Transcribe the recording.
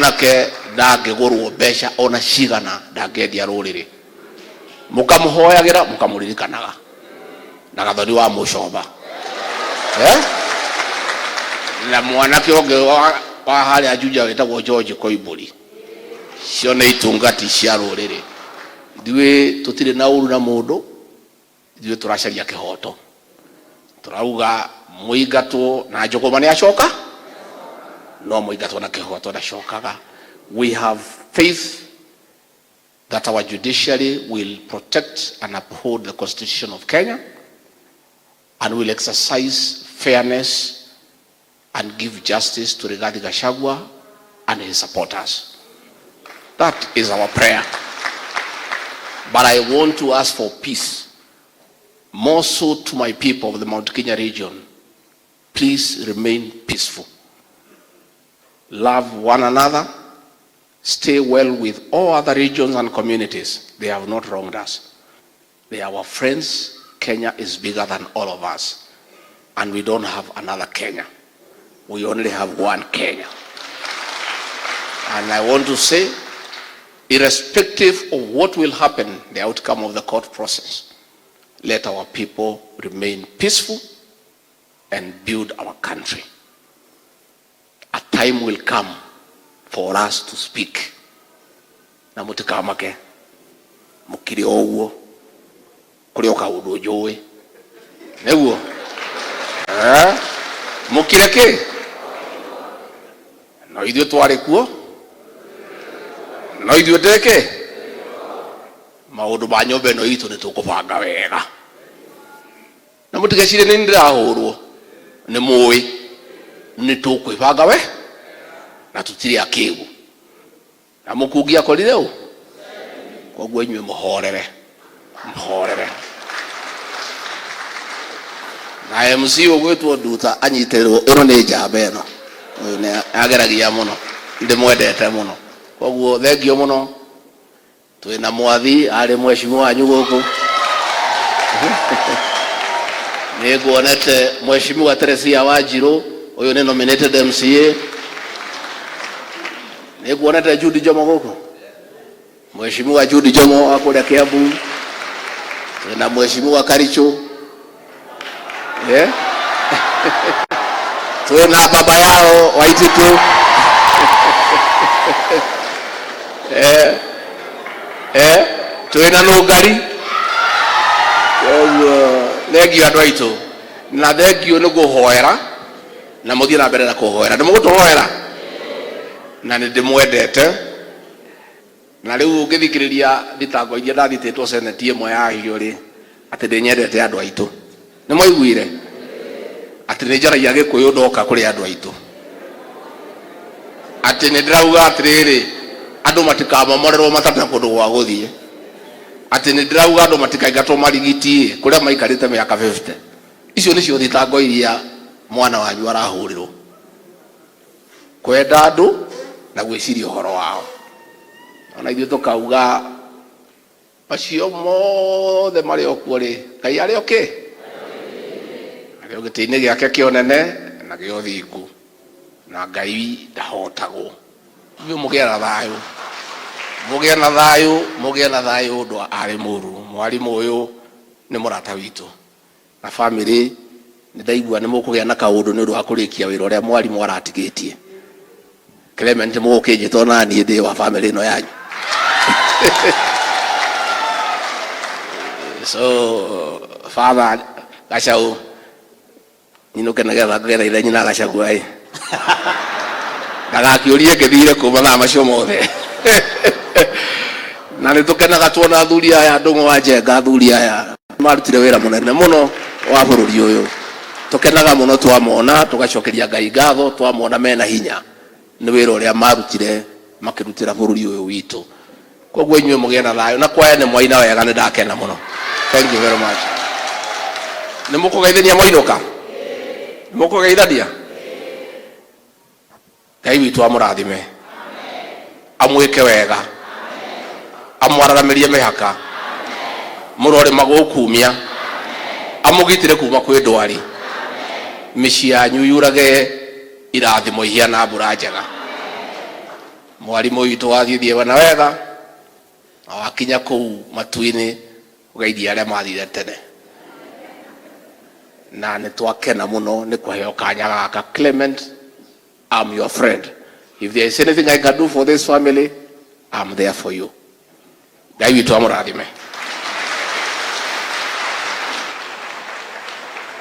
Mwanake ndangĩgũrwo mbeca ona cigana, ndangĩendia rũrĩrĩ. Mũkamũhoyagĩra, mũkamũririkanaga na Gathoni wa Mũcoba, eh? Na mwanake ũngĩ wa harĩa Juja wĩtagwo George Koimbũri. Cio nĩ itungati cia rũrĩrĩ. Ithuĩ tũtirĩ na ũru na mũndũ, ithuĩ tũracaria kĩhoto. Tũrauga mũingatwo na njũgũma nĩ acoka, no mũingatwo na kĩhoto ndacokaga. We have faith that our judiciary will protect and uphold the Constitution of Kenya and will exercise fairness and give justice to Rigathi Gachagua and his supporters. That is our prayer. But I want to ask for peace, more so to my people of the Mount Kenya region. Please remain peaceful. Love one another. Stay well with all other regions and communities. They have not wronged us. They are our friends. Kenya is bigger than all of us. And we don't have another Kenya. We only have one Kenya. And I want to say, irrespective of what will happen, the outcome of the court process, let our people remain peaceful and build our country. A time will come for us to speak. Na mũtikamake, mũkire o ũguo, kũrĩ o kaũndũ njũĩ nĩguo. Eh? Mũkire kĩ no ithuĩ twarĩ kuo, no ithuĩ ndĩkĩ maũndũ ma nyũmba ĩno itũ nĩ tũkũbanga wega, na mũtigecirie nĩ ndĩrahũrwo nĩ mũĩ, nĩ tũkwĩbanga we na tũtirĩ akĩgu na mũkungi akorire ũ. Koguo inyuĩ mũhorere, mũhorere. Na MC ũgwĩtwo Nduta anyitĩrĩrwo, ĩno nĩ njamba ĩno, ũyũ nĩ ageragia mũno, ndĩmwendete mũno. Koguo thengio mũno. Twĩna Mwathi arĩ mheshimiwa wanyu gũkũ. Nĩ nguonete Mheshimiwa Teresia Wanjirũ, ũyũ nĩ nominated MCA. Nĩ nguonete Judy Jomo gũkũ, Mheshimiwa Judy Jomo wa kũrĩa Kiambu. Twĩna Mheshimiwa Karichũ, yeah? Twĩna baba yao Waititu, eh, eh, twĩna Nũngari. Koguo thengio andũ aitũ, na thengio nĩ kũhoera, na mũthiĩ na mbere na kũhoera, nĩ mũgũtũhoera, na nĩ ndĩmwendete. Na rĩu ũngĩthikĩrĩria thitango iria ndathitĩtwo seneti ĩmwe yacio rĩ, atĩ ndĩnyendete andũ aitũ, nĩ mwaiguire atĩ nĩ njaragia Gĩkũyũ ndoka kũrĩ andũ aitũ, atĩ nĩ ndĩrauga atĩrĩrĩ, andũ matikamomorerwo matarĩ na kũndũ gwa gũthiĩ, atĩ nĩ ndĩrauga andũ matikaingatwo marigiti kũrĩa maikarĩte mĩaka 50. Icio nĩcio thitango iria mwana wanyu arahũrĩrwo, kwenda andũ na gwĩciria ũhoro wao. Ona ithuĩ tũkauga macio mothe marĩ o kuo rĩ, Ngai arĩ o kĩ? Arĩ o gĩtĩ-inĩ gĩake kĩa ũnene na gĩa ũthingu, na Ngai ndahotagwo. Inyuĩ mũgĩe na thayũ, mũgĩe na thayũ, mũgĩe na thayũ. Ũndũ arĩ mũru, mwarimũ ũyũ nĩ mũrata witũ na famĩlĩ. Nĩ ndaigua nĩ mũkũgĩa na kaũndũ nĩ ũndũ wa kũrĩkia wĩra ũrĩa mwarimũ aratigĩtie. Clement, mũgũkĩnjĩta ona niĩ ndĩ wa famĩlĩ ĩno yanyu. So father Gacau, nyinũke nĩgetha ngethaithe nyina Gachagua ĩ, ndagakĩũrie ngĩthire kũ mathaa macio mothe. Na nĩ tũkenaga tuona athuri aya, Ndũng'ũ wa Njenga, athuri aya marutire wĩra mũnene mũno wa bũrũri ũyũ. Tũkenaga mũno twamona, tũgacokeria Ngai ngatho twamona mena hinya nĩ wĩra ũrĩa marutire makĩrutĩra bũrũri ũyũ witũ. Koguo inyuĩ mũgĩe na thayũ, na kwaya nĩ mwaina wega, nĩ ndakena mũno. Thank you very much. Nĩ mũkũgeithania mwainũka? Nĩ mũkũgeithania? Ngai witũ amũrathime, amwĩke wega, amwararamĩrie mĩhaka, mũrore magũkumia, amũgitĩre kuma kwĩ ndwari, mĩciĩ yanyu yurage irathimo ihiana mbura njega. Mwarimũ witũ wathiĩ thiĩ na wega, na wakinya kũu matu-inĩ ũgeithie arĩa mathire tene. Na nĩ twakena mũno nĩ kũheo kanya gaka. Clement, I'm your friend. If there is anything I can do for this family, I'm there for you. Ngai witũ amũrathime.